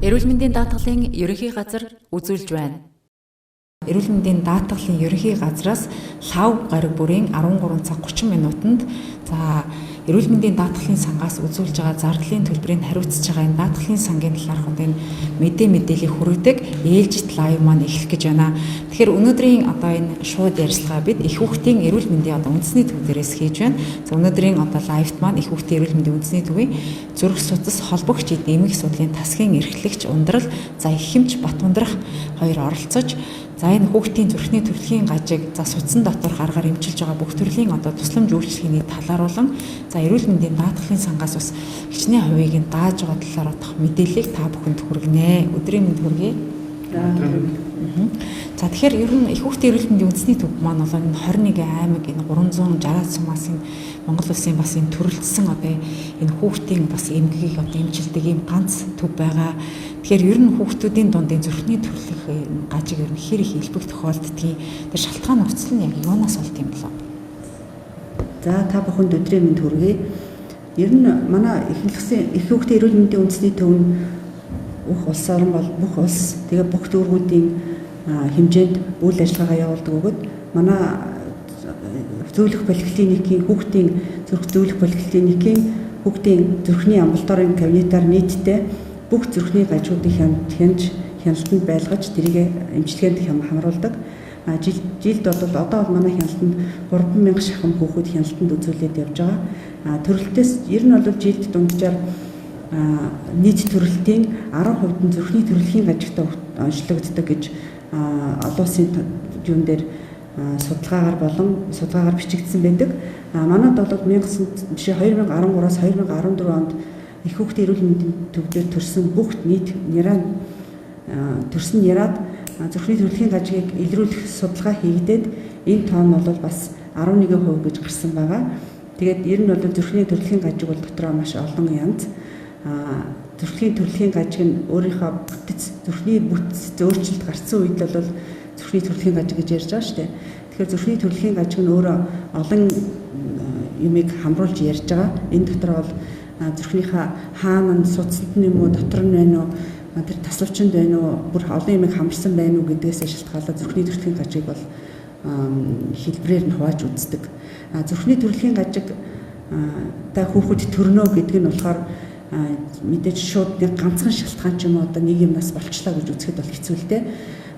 Эрүүл мэндийн даатгалын ерөнхий газар үзүүлж байна. Эрүүл мэндийн даатгалын ерөнхий газраас лав гараг бүрийн 13 цаг 30 минутанд за эрүүл мэндийн даатгалын сангаас үзүүлж байгаа зардлын төлбөрийг хариуцж байгаа энэ даатгалын сангийн талаарх одоо энэ мэдээллийг хүргэдэг ээлжит лайв маань эхлэх гэж байна. Тэгэхээр өнөөдрийн одоо энэ шууд ярилцлага бид их хүүхдийн эрүүл мэндийн одоо үндэсний төв дээрээс хийж байна. За өнөөдрийн одоо лайвт маань их хүүхдийн эрүүл мэндийн үндэсний төвийн зүрх судас холбогч эд эмгэг судлалын тасгийн эрхлэгч Ундрал, за Ихэмч Батундрах хоёр оролцож за энэ хүүхдийн зүрхний төрөлхийн гажиг, за судсан доторх аргаар эмчилж байгаа бүх төрлийн одоо тусламж үйлчилгээний талаар болон за эрүүл мэндийн даатгалын сангаас бас хичнээн хувийг нь дааж байгаа талаар одох мэдээллийг та бүхэнд хүргэнэ. Өдрийн мэнд хүргэе. За тэгэхээр ер нь их хүүхдийн эрүүл мэндийн үндэсний төв маань бол энэ 21 аймаг энэ 360 сумаас энэ Монгол улсын бас энэ төрөлдсөн одоо энэ хүүхдийн бас эмгэгийг одоо эмчилдэг ийм ганц төв байгаа. Тэгэхээр ер нь хүүхдүүдийн дунд энэ зүрхний төрөлх гажиг ер нь хэр их элбэг тохиолддгийг тэр шалтгаан нөхцөл нь яг юунаас болд юм болов? За та бүхэнд өдрийн мэнд хүргэе. Ер нь манай ихэнх их хүүхдийн эрүүл мэндийн үндэсний төв нь бүх улс орон бол бүх улс тэгээ бүх дүүргүүдийн хэмжээнд үйл ажиллагаагаа явуулдаг бөгөөд манай зөвлөх поликлиникийн хүүхдийн зүрх зөвлөх поликлиникийн хүүхдийн зүрхний амбулаторийн кабинетаар нийтдээ бүх зүрхний гажуудыг хянаж хяналтанд байлгаж тэрийг эмчилгээнд хамруулдаг. Жилд бол одоо бол манай хяналтанд 3000 шахам хүүхэд хяналтанд үзүүлээд явж байгаа. Төрөлтөөс ер нь бол жилд дунджаар нийт төрөлтийн 10% нь зүрхний төрөлхийн гажигтай онцлогддог гэж олон улсын юун дээр судалгаагаар болон судалгаагаар бичигдсэн байдаг. Манад бол 2013-аас 2014 онд их хүүхдийн эрүүл мэндийн төв дээр төрсэн бүх нийт нэраа төрсөн нэраад зүрхний төрөлхийн гажгийг илрүүлэх судалгаа хийгдээд энэ тоон нь бол бас 11% гэж гарсан байгаа. Тэгээд ер нь бол зүрхний төрөлхийн гажиг бол дотроо маш олон янз. Зүрхний төрөлхийн гажиг нь өөрийнхөө бүтэц зүрхний бүтэц зөөрчлөлт гарсан үед бол зүрхний төрөлхийн гажиг гэж ярьж байгаа шүү дээ. Тэгэхээр зүрхний төрөлхийн гажиг нь өөрөө олон юмыг хамруулж ярьж байгаа. Энэ дотор бол зүрхнийхээ хаана нь судсанд нь юм уу, дотор нь байна уу, тэр таславчанд байна уу, бүр олон юмыг хамарсан байна уу гэдгээс шалтгаалаад зүрхний төрөлхийн гажиг бол хэлбэрээр нь хувааж үздэг. Зүрхний төрөлхийн гажиг та хүүхэд төрнөө гэдэг нь болохоор мэдээж шууд нэг ганцхан шалтгаан ч юм уу одоо нэг юмнаас болчлаа гэж үзэхэд бол хэцүү л дээ.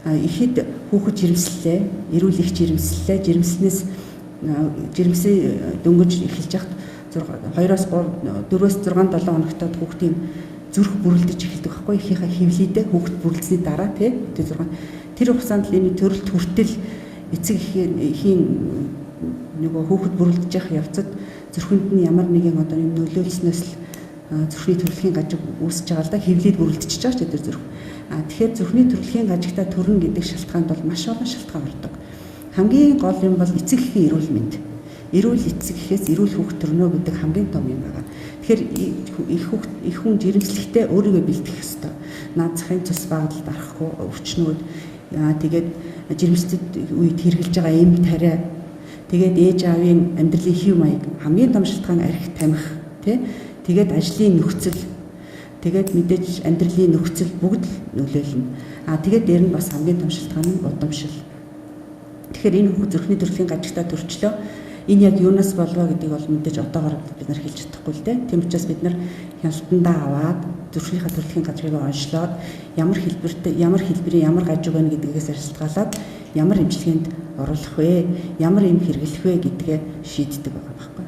Ихэд хүүхэд жирэмслэлээ, эрүүл их жирэмслэлээ, жирэмснээс жирэмсээ дөнгөж эхэлж яхад 2-оос 3, 4-өөс 6, 7 хоногтод хүүхдийн зүрх бүрэлдэж эхэлдэг байхгүй эхийнхээ хөвлийдээ хүүхэд бүрэлдсэний дараа тий 6 тэр хугацаанд л энэ төрөлт хүртэл эцэг эхийн нөгөө хүүхэд бүрэлдэж явах явцад зүрхэнд нь ямар нэгэн одоо юм нөлөөлснөөс л зүрхний төрөлхийн гажиг үүсэж байгаа л да, хөвлийд бүрэлдчихэж байгаа ч тэр зүрх. Тэгэхээр зүрхний төрөлхийн гажигтай төрнө гэдэг шалтгаанд бол маш олон шалтгаан ордог. Хамгийн гол юм бол эцэг эхийн эрүүл мэнд. Эрүүл эцэг эхээс эрүүл хүүхэд төрнө гэдэг хамгийн том юм байгаа. Тэгэхээр их хүн жирэмслэхдээ өөрийгөө бэлтгэх ёстой. Наад захын цус багадал дарахгүй өвчнүүд, тэгээд жирэмслэд үед хэрэглэж байгаа эм тариа, тэгээд ээж аавын амьдралын хэв маяг, хамгийн том шалтгаан арх тамхи, тий? Тэгээд ажлын нөхцөл, тэгээд мэдээж амьдралын нөхцөл бүгд л нөлөөлнө. Тэгээд дээр нь бас хамгийн том шалтгаан нь удамшил. Тэгэхээр энэ хүүхэд зүрхний төрөлхийн гажигтай төрчлөө. Энэ яг юунаас болвоо гэдгийг бол мэдээж одоогоор бид нар хэлж чадахгүй л дээ. Тийм учраас бид нар хяналтандаа аваад зүрхнийхээ төрөлхийн гажгийг онцлоод ямар хэлбэртэй, ямар хэлбэрийн ямар гажиг байна гэдгээс шалтгаалаад ямар эмчилгээнд оруулах вэ, ямар эм хэрэглэх вэ гэдгээ шийддэг байгаа байхгүй.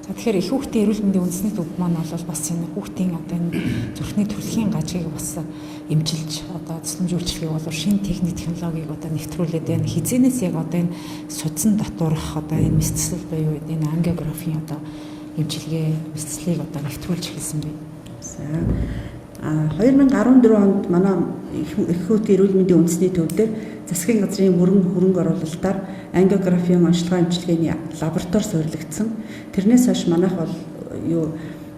За тэгэхээр их хүүхдийн эрүүл мэндийн үндэсний төв маань бол бас энэ хүүхдийн одоо энэ зүрхний төрөлхийн гажгийг бас эмчилж одоо тусламж үйлчилгээг бол шинэ техник технологиг одоо нэвтрүүлээд байна. Хизэнээс яг одоо энэ судсан дотуурах одоо энэ мэс засал буюу энэ ангиографийн одоо эмчилгээ мэс заслыг одоо нэвтрүүлж эхэлсэн бэ. За 2014 онд манай их хүүхдийн эрүүл мэндийн үндэсний төв дээр засгийн газрын мөрөн хөрөнгө оруулалтаар ангиографийн онцлогоо эмчилгээний лаборатори суурилагдсан. Тэрнээс хойш манайх бол юу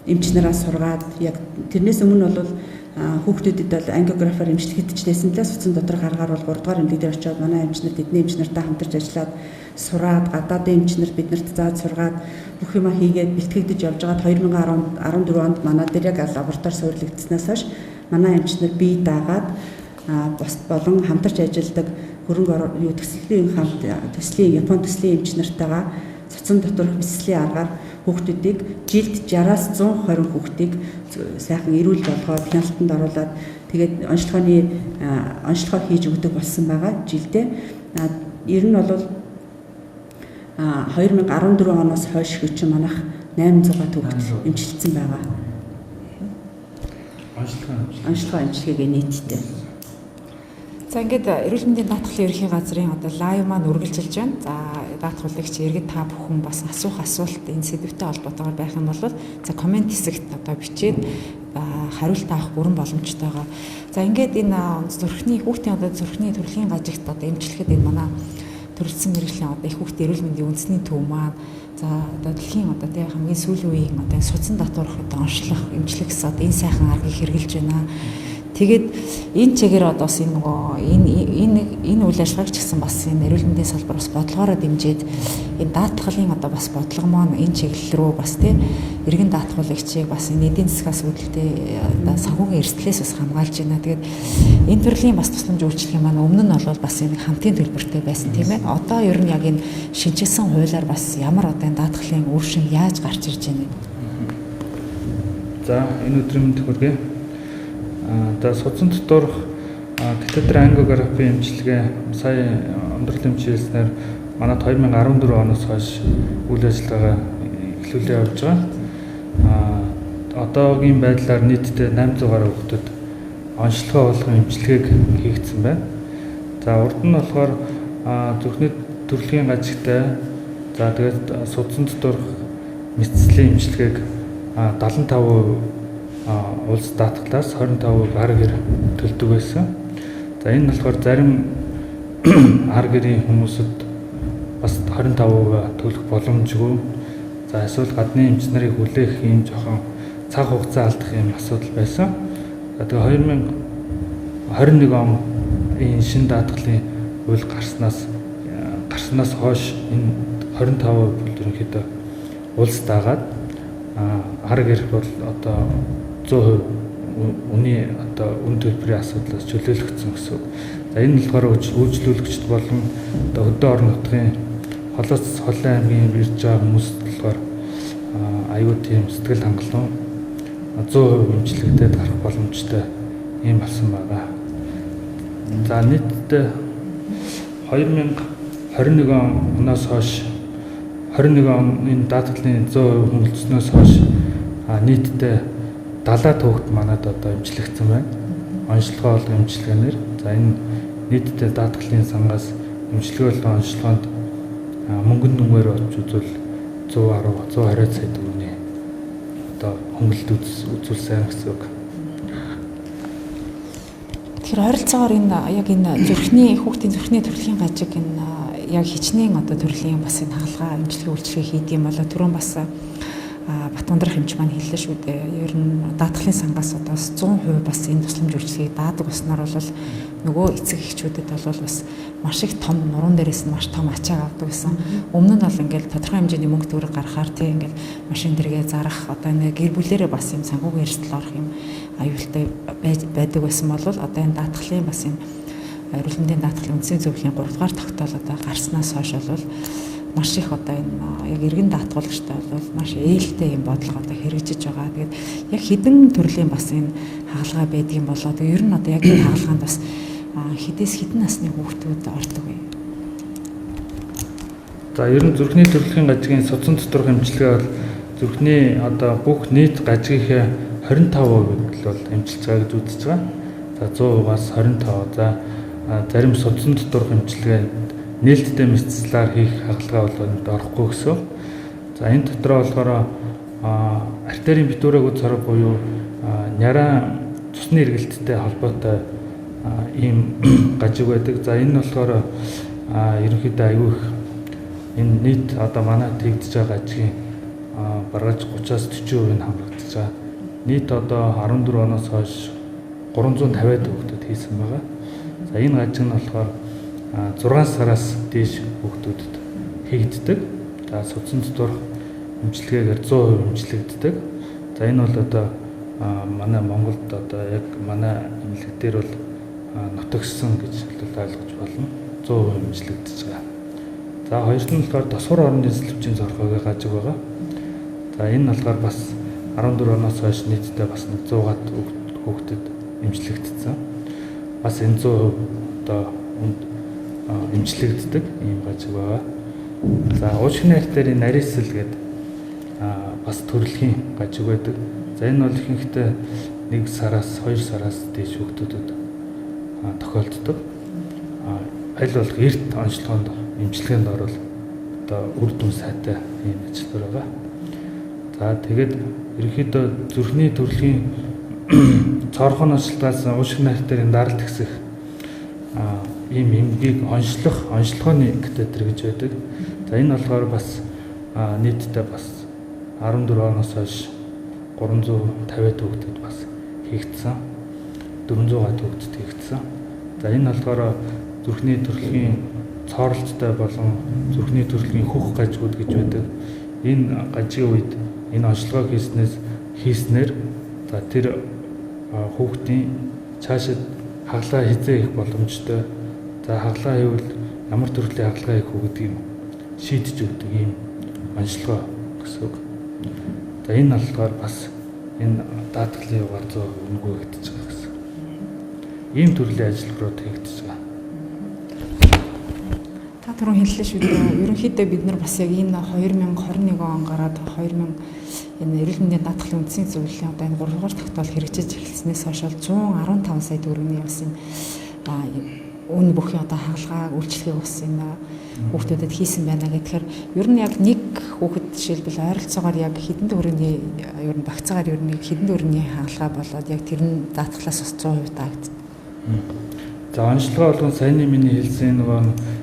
эмч нараас сургаад яг тэрнээс өмнө бол хүүхдүүдэд бол ангиографаар эмчлэгдчихсэн л судсан доторх аргаар бол 3 дугаар эмнэлэг дээр очиод манай эмч нар тэдний эмч нартай хамтарч ажиллаад сураад гадаадын эмч нар биднэрт зааж сургаад бүх юма хийгээд бэлтгэгдэж явж байгаад 2014 онд манай дээр яг лаборатори суурилагдсанаас хойш Манай эмч нар бие даагаад бус болон хамтарч ажилладаг хөрөнгө юу төслийн хамт төслийн Япон төслийн эмч нартайгаа цуцсан доторх мэслийн аргаар хүүхдүүдийг жилд 60-аас 120 хүүхдийг сайхан эрүүл болгоод хяналтанд оруулаад тэгээд онцлогоо хийж өгдөг болсон байгаа жилдээ. Ер нь бол 2014 оноос хойш хөчин манайх 800 хүүхд эмчилсэн байгаа. Онцлогоо эмчилгээгээ нийтдээ. За ингээд эрүүл мэндийн даатгалын ерөнхий газрын одоо лайв маань үргэлжилж байна. За даатгуулагч иргэд та бүхэн бас асуух асуулт энэ сэдвтэй холбоотойгоор байх юм бол за коммент хэсэгт одоо бичээд хариулт авах бүрэн боломжтой байгаа. За ингээд энэ зүрхний хүүхдийн одоо зүрхний төрөлхийн гажигт одоо эмчлэхэд энэ манай төрөлцсөн мэргэжлийн одоо их хүүхдийн эрүүл мэндийн үндэсний төв маань за одоо дэлхийн одоо тий хамгийн сүүлийн үеийн одоо энэ судсан татварх одоо онцлох эмчлэх гэсэн одоо энэ сайхан аргыг хэрэгжилж байна. Тэгээд энэ чигээр одоо бас энэ нөгөө энэ энэ үйл ажиллагааг ч гэсэн бас энэ эрүүл мэндийн салбар бас бодлогоороо дэмжиж энэ даатгалын одоо бас бодлого маань энэ чиглэл рүү бас тий эргэн даатгуулагчийг бас энэ эдийн засгаас үүдэлтэй одоо санхүүгийн эрсдлээс бас хамгаалж байна. Тэгээд энэ төрлийн бас тусламж үйлчилгээ маань өмнө нь бол бас энэ хамтын төлбөртэй байсан тийм ээ. Одоо ер нь яг энэ шинэчилсэн хуулиар бас ямар одоо энэ даатгалын үр шим яаж гарч ирж байна вэ? За энэ өдрийн мэнд хүргэе. За судсан доторх катетер ангиографийн эмчилгээ сая өндөрлөн эмч хэлснээр манад 2014 оноос хойш үйл ажиллагаагаа эхлүүлээ явж байгаа. Одоогийн байдлаар нийтдээ 800 гаруй хүүхдэд онцлогоо болгон эмчилгээг хийгдсэн байна. За урд нь болохоор зүрхний төрөлхийн гажигтай за тэгээд судсан доторх мэдслийн эмчилгээг 75% улс даатгалаас 25% ар гэр төлдөг байсан. За энэ нь болохоор зарим ар гэрийн хүмүүсд бас 25% төлөх боломжгүй. За эсвэл гадны эмч нарыг хүлээх юм жоохон цаг хугацаа алдах юм асуудал байсан. За тэгээ 2021 он энэ шинэ даатгалын хууль гарснаас хойш энэ 25% бол ерөнхийдөө улс даагаад ар гэр бол одоо 100% үний одоо үн төлбөрийн асуудлаас чөлөөлөгдсөн гэсэн үг. За энэ нь болохоор үйлчлүүлэгчд болон одоо хөдөө орон нутгийн холоос холын аймгийн ирж байгаа хүмүүст болохоор аюу тийм сэтгэл хангалуун 100% эмчилгээтэй гарах боломжтой юм болсон байгаа. За нийтдээ 2021 оноос хойш 21 он энэ даатгалын 100% хөнгөлцснөөс хойш нийтдээ 70 хүүхэд манад одоо эмчлэгдсэн байна. Онцлогоо болон эмчилгээнээр. За энэ нийтдээ даатгалын сангаас эмчилгээ болон онцлогоонд мөнгөн нүмер олж үзвэл 110 120 сая төгрөгийн одоо хөнгөлөлт үзүүлсэн гэсэн үг. Тэгэхээр ойролцоогоор энэ яг энэ зүрхний хүүхдийн зүрхний төрөлхийн гажиг энэ яг хичнээн одоо төрлийн бас энэ хагалгаа эмчилгээ үйлчилгээ хийдэг юм болоо түрүүн бас Батундрах эмч маань хэллээ шүү дээ. Ер нь даатгалын сангаас одоо 100% бас энэ тусламж үйлчилгээг даадаг болсноор бол нөгөө эцэг эхчүүдэд бол бас маш их том нуруунд дээрээс нь маш том ачааг авдаг гэсэн. Өмнө нь бол ингээл тодорхой хэмжээний мөнгө төгрөг гаргахаар тийм ингээл машин дэргээ зарах одоо нэг гэр бүлэрээ бас юм санхүүгийн эрсдэл орох юм аюултай байдаг байсан бол одоо энэ даатгалын бас энэ эрүүл мэндийн даатгалын үндсэн зөвлөлийн 3 дугаар тогтоол одоо гарснаас хойш бол маш их одоо энэ яг эргэн даатгуулагчтай бол маш ээлтэй юм бодлого одоо хэрэгжиж байгаа. Тэгээд яг хэдэн төрлийн бас энэ хагалгаа байдаг юм болоо. Тэгээд ер нь одоо яг энэ хагалгаанд бас хэдээс хэдэн насны хүүхдүүд ордог вэ? За ер нь зүрхний төрөлхийн гажигын судсан доторх эмчилгээ бол зүрхний одоо бүх нийт гажигынхаа 25% л бол эмчилж байгаа гэж үзэж байгаа. За 100%-аас 25. За зарим судсан доторх эмчилгээ нээлттэй мэдсэлээр хийх хагалгаа бол энд орохгүй гэсэн. За энэ дотроо болохоор артерийн битүүрээгүй цорог буюу няраа цусны эргэлттэй холбоотой ийм гажиг байдаг. За энэ нь болохоор ерөнхийдөө аюу их энэ нийт одоо манай тэгдэж байгаа гажигын баргаж 30-аас 40% нь хамрагдаж байгаа. Нийт одоо 14 оноос хойш 350 хүүхдүүд хийсэн байгаа. За энэ гажиг нь болохоор 6 сараас дээш хүүхдүүдэд хийгддэг. За судсан доторх эмчилгээгээр 100% эмчлэгддэг. За энэ бол одоо манай Монголд одоо яг манай эмнэлэг дээр бол нутагшсан гэж ойлгож болно. 100% эмчлэгдэж байгаа. За хоёрт нь болохоор тосгор орны эзлэвчийн зорхоог гажиг байгаа. За энэ нь болохоор бас 14 оноос хойш нийтдээ бас 100-аад хүүхдэд эмчлэгдсэн. Бас энэ 100% одоо эмчлэгддэг ийм гажиг байгаа. За уушгины артерийн нарийсэл гэдэг бас төрөлхийн гажиг байдаг. За энэ бол ихэнхдээ 1 сараас 2 сараас дээш хүүхдүүдэд тохиолддог. Аль болох эрт онцлогоонд эмчилгээнд орвол одоо үр дүн сайтай ийм ажилбар байгаа. За тэгээд ерөнхийдөө зүрхний төрөлхийн цоорхоноос шалтгаалсан уушгины артерийн даралт ихсэх ийм эмгийг онцлох онцлогооны катетер гэж байдаг. За энэ болохоор бас нийтдээ бас 14 оноос хойш 350 хүүхдэд бас хийгдсэн. 400 хүүхдэд хийгдсэн. За энэ болохоор зүрхний төрөлхийн цооролттой болон зүрхний төрөлхийн хөх гажгууд гэж байдаг. Энэ гажгийн үед энэ онцлогоо хийснээр за тэр хүүхдийн цаашид хагалгаа хизээ хийх боломжтой. За хагалгаа хийвэл ямар төрлийн хагалгаа хийх үү гэдгийг шийдэж өгдөг ийм онцлогоо гэсэн үг. За энэ болохоор бас энэ даатгалын югаар 100% үнэгүй хийгдэж байгаа гэсэн. Ийм төрлийн ажиллагаанууд хийгдэж байгаа. Та түрүүн хэллээ шүү дээ. Ерөнхийдөө бид нар бас яг энэ 2021 он гараад 2000 энэ эрүүл мэндийн даатгалын үндсийн зөвлөлийн одоо энэ 3 дугаар тогтоол хэрэгжиж эхэлснээс хойш бол 115 сая төгрөгийн бас юм үн бүхий одоо хагалгаа үйлчлэгийг бас энэ хүүхдүүдэд хийсэн байна гэхээр ер нь яг нэг хүүхэд жишээлбэл ойролцоогоор яг хэдэн төгрөгийн ер нь багцаагаар ер нь хэдэн төгрөгийн хагалгаа болоод яг тэр нь даатгалаас бас 100% даагдсан. За онцлогоо болгон саяны миний хэлсэн нөгөө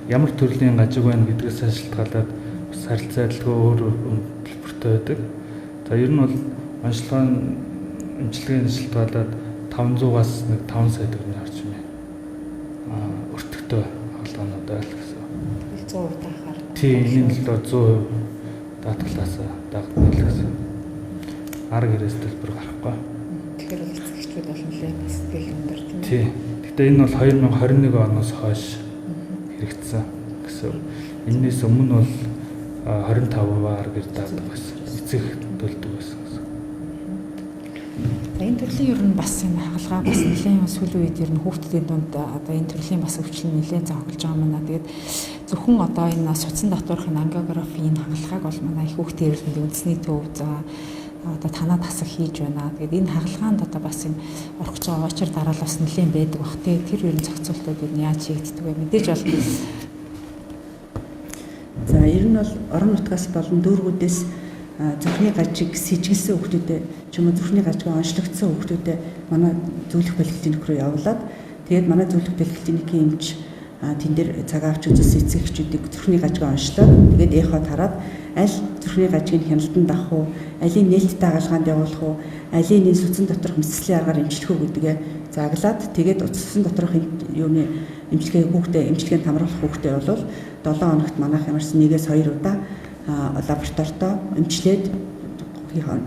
ямар төрлийн гажиг байна гэдгээс шалтгаалаад бас харилцаа адилгүй өөр төлбөртэй байдаг. За ер нь бол онцлогоо эмчилгээний шалтгаалаад 500-аас нэг 5 сая төгрөгийн орчим өртөгтэй хагалгаанууд байл гэсэн. 100% даахаар. Тийм, энэ нь л 100% даатгалаас дагдаг л гэсэн. Ар гэрээс төлбөр гарахгүй. Тэгэхээр бол эцэгчүүд бол нэлээд бас сэтгэл өндөр тийм ээ. Тийм. Гэтэ энэ бол 2021 оноос хойш хэрэгжсэн гэсэн. Энээс өмнө бол 25% ар гэр даадаг байсан. Эцэг төлдөг байсан гэсэн. За энэ төрлийн ер нь бас энэ хагалгаа бас нэлээд сүүлийн үед ер нь хүүхдүүдийн дунд одоо энэ төрлийн бас өвчлөл нэлээд зохиолж байгаа юм байна. Тэгээд зөвхөн одоо энэ судсан дотоорх энэ ангиографийн хагалгааг бол манай их хүүхдийн эрүүл мэндийн үндэсний төв за одоо танаа тасаг хийж байна. Тэгээд энэ хагалгаанд одоо бас энэ орох гэж байгаа очир дараал бас нэлээд байдаг бах. Тэгээд тэр ер нь зохицуултууд ер нь яаж хийгддэг вэ? Мэдээж бол за ер нь бол орон нутгаас болон дүүргүүдээс зүрхний гажиг сэжиглэсэн хүүхдүүдэд ч юм уу зүрхний гажиг онцлогдсон хүүхдүүдэд манай зөвлөх бэлтгэлийн рүү явуулаад тэгээд манай зөвлөх бэлтгэлийн эмч тэн дээр цаг авч үзсэн эцэг эхчүүдийг зүрхний гажиг онцлоод тэгээд эхо тараад аль зүрхний гажигийг хяналтанд авах уу, алийг нээлттэй хагалгаанд явуулах уу, алийг энэ судсан доторх мэсэслийн аргаар эмчлэх үү гэдгээ заглаад тэгээд судсан доторх юуны эмчилгээ хүүхдээ эмчилгээнд хамруулах хүүхдээ бол 7 хоногт манайх ямарсан 1-2 удаа лабораторитой эмчлээд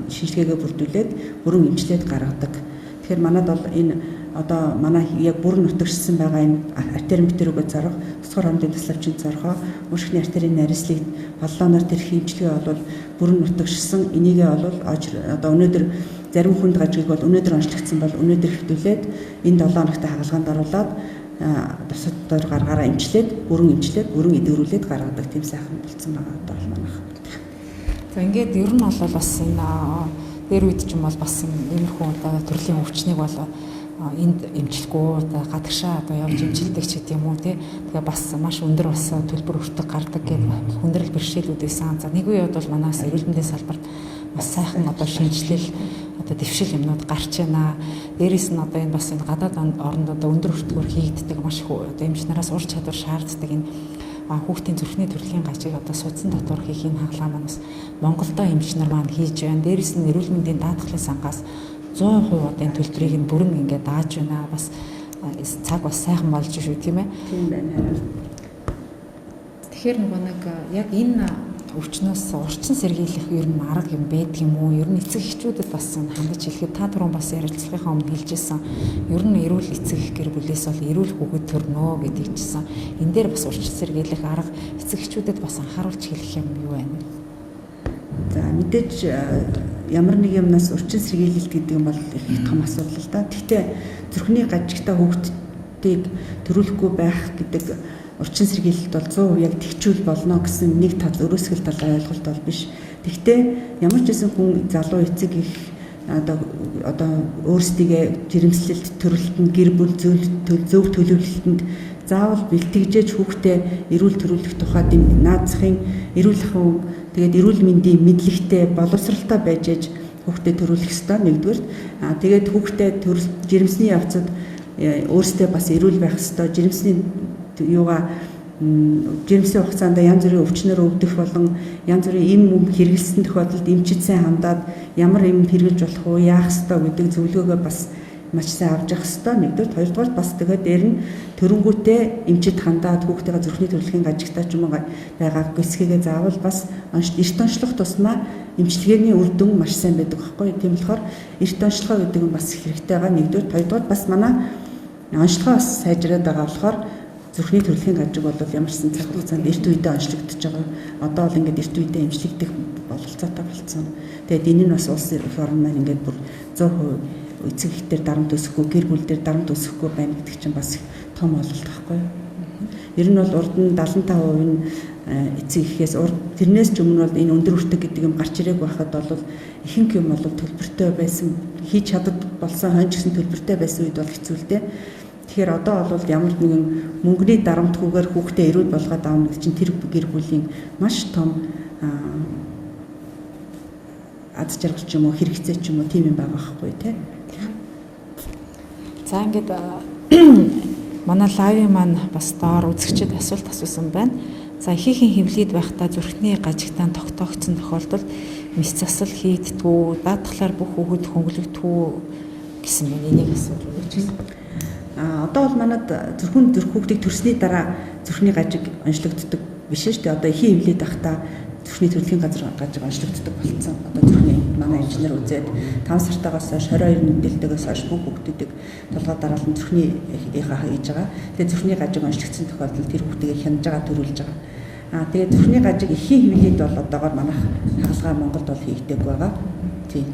шинжилгээгээ бүрдүүлээд бүрэн эмчлээд гаргадаг. Тэгэхээр манад бол энэ одоо манай яг бүрэн нутагшсан байгаа энэ артерийн битэрүүгээ зорох, тусгаар орондын таславчийн зорхоо, уушгины артерийн нарийслыг баллоноор тэрх эмчилгээ бол бүрэн нутагшсан. Энийгээ бол одоо өнөөдөр зарим хүнд гажгийг бол өнөөдөр онцлогдсон бол өнөөдөр хэвтүүлээд энэ 7 хоногт хагалгаанд оруулаад тусад гаргаараа эмчлээд бүрэн эдгэрүүлээд гаргадаг тийм сайхан болцсон байгаа одоо бол манайх. За ингээд ер нь бол бас энэ дээр үед ч юм бол бас иймэрхүү одоо төрлийн өвчнийг бол энд эмчлэхгүй одоо гадагшаа одоо явж эмчилдэг ч гэдэм үү тий. Тэгээ бас маш өндөр бас төлбөр өртөг гардаг гэдэг хүндрэл бэрхшээлүүд байсан. За нэг үе бол манаас эрүүл мэндийн салбарт бас сайхан одоо шинжилэл одоо дэвшил юмнууд гарч байна. Дээрээс нь одоо энэ бас энэ гадаад оронд одоо өндөр өртгөөр хийгддэг маш их одоо эмч нараас ур чадвар шаарддаг энэ хүүхдийн зүрхний төрлийн гажиг одоо судсан дотор хийх энэ хагалгаа маань бас Монголдо эмч нар маань хийж байна. Дээрээс нь эрүүл мэндийн даатгалын сангаас 100% одоо энэ төлбөрийг нь бүрэн ингээд дааж байна. Бас цаг бас сайхан болж шүү тийм ээ. Тийм байна. Тэгэхээр нөгөө нэг яг энэ Өвчнөөс урчин сэргийлэх ер нь арга юм байдаг юм уу? Ер нь эцэг эхчүүдэд бас хандаж хэлэхэд та түрүүн бас ярилцлагынхаа өмнө хэлжсэн. Ер нь эрүүл эцэг их гэр бүлээс бол эрүүл хүүхэд төрнө гэдэг чийсэн. Энэ дээр бас урчин сэргийлэх арга эцэг эхчүүдэд бас анхааруулж хэлэх юм юу байна вэ? За мэдээж ямар нэг юмнаас урчин сэргийлэлт гэдэг юм бол их том асуудал л да. Гэхдээ зүрхний гажигтай хүүхдүүдийг төрүүлэхгүй байх гэдэг урчин сэргийлэлт бол 100% яг тэгчүүл болно гэсэн нэг тал өрөөсгөл тал ойлголт бол биш. Тэгвэл ямар ч гэсэн хүн залуу эцэг их одоо өөрсдийгөө жирэмслэлт, төрөлтөнд, гэр бүл зөв төлөвлөлтөнд заавал бэлтгэжээж хүүхдээ эрүүл төрүүлэх тухай наад захын эрүүл ахуйн тэгээд эрүүл мэндийн мэдлэгтэй боловсралтай байж ээж хүүхдээ төрүүлэх ёстой нэгдүгээр. Аа тэгээд хүүхдээ жирэмсний явцад өөрсдөө бас эрүүл байх ёстой. Жирэмсний юугаа жирэмсэн хугацаанд янз бүрийн өвчнөр өвдөх болон янз бүрийн эм үм хэрэгэлсэн тохиолдолд эмчид сайн хандаад ямар эм хэрэглэж болох уу, яах ёстой гэдэг зөвлөгөөгөө бас маш сайн авч явах ёстой. Нэгдүгээр, хоёрдугаар бас тэгээд дээр нь төрөнгүүтээ эмчид хандаад хүүхдтэйгээ зүрхний төрөлхийн гажигтай ч юм уу байгаа гисгэгээ заавал бас эрт онцлох тусмаа эмчилгээний үр дүн маш сайн байдаг байхгүй. Тийм болохоор эрт онцлогоо гэдэг нь бас хэрэгтэй байгаа. Нэгдүгээр, хоёрдугаар бас манай онцлогоо бас сайжраад байгаа болохоор зүрхний төрөлхийн гажиг бол ямарсан цаг хугацаанд эрт үедээ онцлогдож байгаа. Одоо бол ингээд эрт үедээ эмчлэгдэх бололцоотой болсон. Тэгээд энэ нь бас улс их орн маань ингээд бүр 100% эцэг ихтер дарамт өсөхгүй, гэр бүл дээр дарамт өсөхгүй байна гэдэг чинь бас их том ололт байхгүй юу? Ер нь бол урд нь 75% нь эцэг ихээс тэрнээс ч өмнө бол энэ өндөр өртөг гэдэг юм гарч ирээг байхад бол ихэнх юм бол төлбөртэй байсан, хийж чадад болсон хойно ч гэсэн төлбөртэй байсан үед бол хэцүү л дээ. Тэгэхээр одоо бол ямар нэгэн мөнгөний дарамтгүйгээр хүүхдээ эрүүл болгоод авна гэдэг чинь тэр гэр бүлийн маш том аз жаргал ч юм уу, хэрэгцээ ч юм уу тийм юм байгаа байхгүй тий. За ингээд манай лайвын маань бас доор үзэгчид асуулт асуусан байна. За ихийнхэн хөвлөд байхдаа зүрхний гажигтан тогтоогдсон тохиолдолд мэс засал хийддгүү, даатгалаар бүх хүүхэд хөнгөлөгдөхүү гэсэн байна. Энийг асууж өгөөч. Одоо бол манад зөвхөн зүрх хүүхдийг төрсний дараа зүрхний гажиг онцлогддог биш шүү дээ. Одоо эхийн хөвлөд байхдаа зүрхний төрөлхийн гажиг онцлогддог болсон. Одоо зүрхний манай инженер үзээд 5 сартаагаас хойш 22 мэдээлэлтэйгээс хойш бүх хүүхдүүдийг толгой дараалан зүрхний ихаа хийж байгаа. Тэгээд зүрхний гажиг онцлогдсон тохиолдолд тэр хүүхдийг хянаж байгаа, төрүүлж байгаа. Тэгээд зүрхний гажиг эхийн хөвлөд бол одоогоор манайх хагалгаа Монголд бол хийгдээгүй байгаа. Тийм.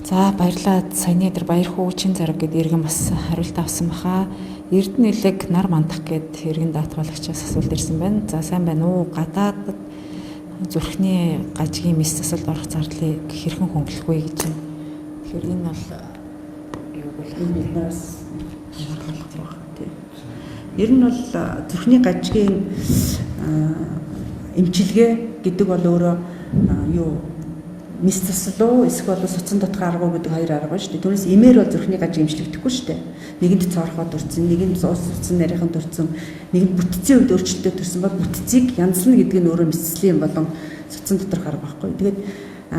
За баярлалаа. Саяны дээр баяр хүүчин зэрэг гээд иргэн бас хариулт авсан баха. Эрдэнэ элэг нар мандах гээд иргэн даатгуулагчаас асуулт ирсэн байна. За сайн байна уу? Гадаадд зүрхний гажигийн мэс засалд орох зардлыг хэрхэн хөнгөлөх вэ гэж байна. Тэгэхээр энэ бол юуг бол энэ биднээс шаардлагатай байна тийм. Ер нь бол зүрхний гажигийн эмчилгээ гэдэг бол өөрөө юу мэс засал уу эсвэл суцан дотох арга уу гэдэг хоёр арга байна шүү дээ. Түүнээс эмээр бол зүрхний гажиг эмчлэгдэхгүй шүү дээ. Нэгэнд цоорхоо төрсөн, нэгэнд суцан нарийнхан төрсөн, нэгэнд бүтцийн хувьд өөрчлөлтөд төрсөн бол бүтцийг янзлна гэдэг нь өөрөө мэс заслийн юм болон суцан доторх арга байхгүй. Тэгээд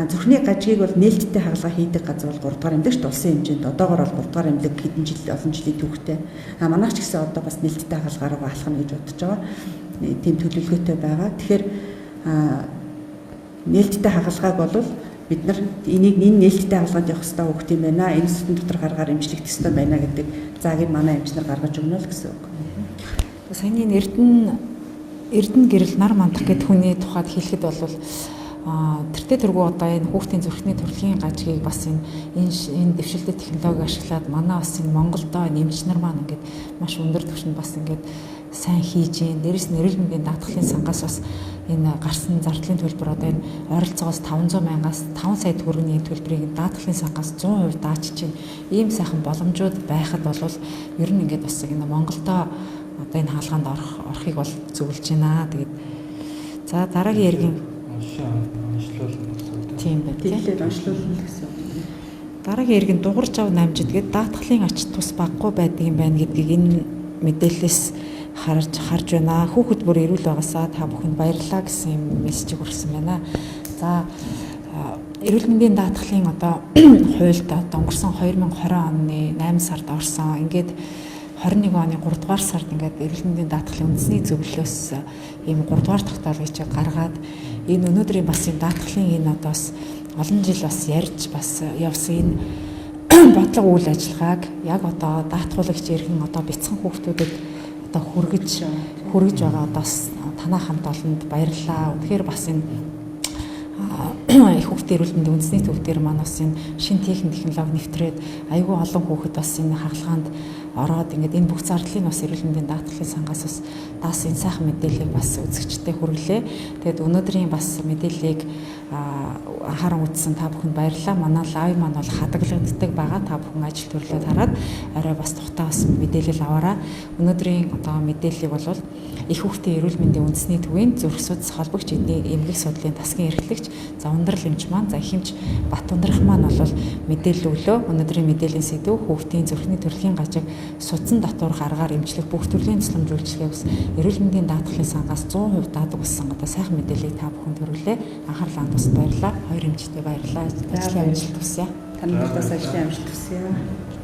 зүрхний гажгийг бол нээлттэй хагалгаа хийдэг газар бол 3 дугаар эмнэлэг шүү дээ. Улсын хэмжээнд одоогор бол 3 дугаар эмнэлэг хэдэн жил олон жилийн түүхтэй. Манайх ч гэсэн одоо бас нээлттэй хагалгаа руу алхах гэж бодож байгаа. Тийм төлөвлөгөөтэй байгаа. Тэгэхээр нээлттэй хагалгааг бол бид нар энийг энэ нээлттэй хагалгаанд явах ёстой хүүхд юм байна. Энэ сүтэн дотор гаргаар эмчлэгдэх ёстой байна гэдэг зааг нь манай эмчнэр гаргаж өгнө л гэсэн үг. Саяны Эрдэнэ гэрэл нар мандах гэдэг хүний тухайд хэлэхэд бол тэртээ тэргүй одоо энэ хүүхдийн зүрхний төрөлхийн гажгийг бас энэ дэвшилтэт технологиг ашиглаад манай бас энэ Монголдо эмчнэр маань ингээд маш өндөр түвшинд бас ингээд сайн хийж гин. Дээрээс нь эрүүл мэндийн даатгалын сангаас бас энэ гарсан зардлын төлбөр одоо энэ ойролцоогоос 500 мянгаас 5 сая төгрөгийн төлбөрийг даатгалын сангаас 100% даачиж чинь ийм сайхан боломжууд байхад бол ер нь ингээд бас энэ Монголдо одоо энэ хаалгаанд орохыг бол зөвлөж байна. Тэгээд за дараагийн иргэн онцлуулна гэсэн үг. Тийм байна. Тэгэхээр онцлуулна гэсэн үг. Дараагийн иргэн дугарч ав намжид гээд даатгалын ач тус баггүй байдаг юм байна гэдгийг энэ мэдээллээс харж байна. Хүүхэд бүр эрүүл байгаасаа та бүхэнд баярлалаа гэсэн юм мессежийг хүргэсэн байна. За эрүүл мэндийн даатгалын одоо хуульд одоо өнгөрсөн 2020 оны 8 сард орсон. Ингээд 21 оны 3 дугаар сард ингээд эрүүл мэндийн даатгалын үндэсний зөвлөлөөс ийм 3 дугаар тогтоол гэж гаргаад энэ өнөөдрийн бас энэ даатгалын энэ одоо бас олон жил бас ярьж бас явсан энэ бодлого үйл ажиллагааг яг одоо даатгуулагч иргэн одоо бяцхан хүүхдүүдэд одоо хүргэж байгаа одоо бас танаа хамт олонд баярлалаа. Үнэхээр бас энэ их хүүхдийн эрүүл мэндийн үндэсний төв дээр маань бас энэ шинэ техник технологи нэвтрээд айгүй олон хүүхэд бас энэ хагалгаанд ороод ингээд энэ бүх зардлыг бас эрүүл мэндийн даатгалын сангаас бас даасан энэ сайхан мэдээллийг бас үзэгчдэд хүргэлээ. Тэгээд өнөөдрийн бас мэдээллийг анхааран үзсэн та бүхэнд баярлалаа. Манай live маань бол хадгалагддаг байгаа. Та бүхэн ажил төрлөө тараад орой бас тухтай бас мэдээлэл аваарай. Өнөөдрийн одоо мэдээллийг бол их хүүхдийн эрүүл мэндийн үндэсний төвийн зүрх судас холбогч эдний эмгэг судлалын тасгийн эрхлэгч за ундрал эмч маань за их эмч Батундрах маань бол мэдээлэл өглөө. Өнөөдрийн мэдээллийн сэдэв хүүхдийн зүрхний төрөлхийн гажиг судсан татварх аргаар эмчлэх бүх төрлийн тусламж үйлчилгээг бас эрүүл мэндийн даатгалын сангаас 100% даадаг болсон одоо сайхан мэдээллийг та бүхэнд хүргэлээ. Анхаарлаа хандуулсанд баярлалаа. Хоёр эмчтэй баярлалаа. Ажлын амжилт хүсье. Танд бас ажлын амжилт хүсье.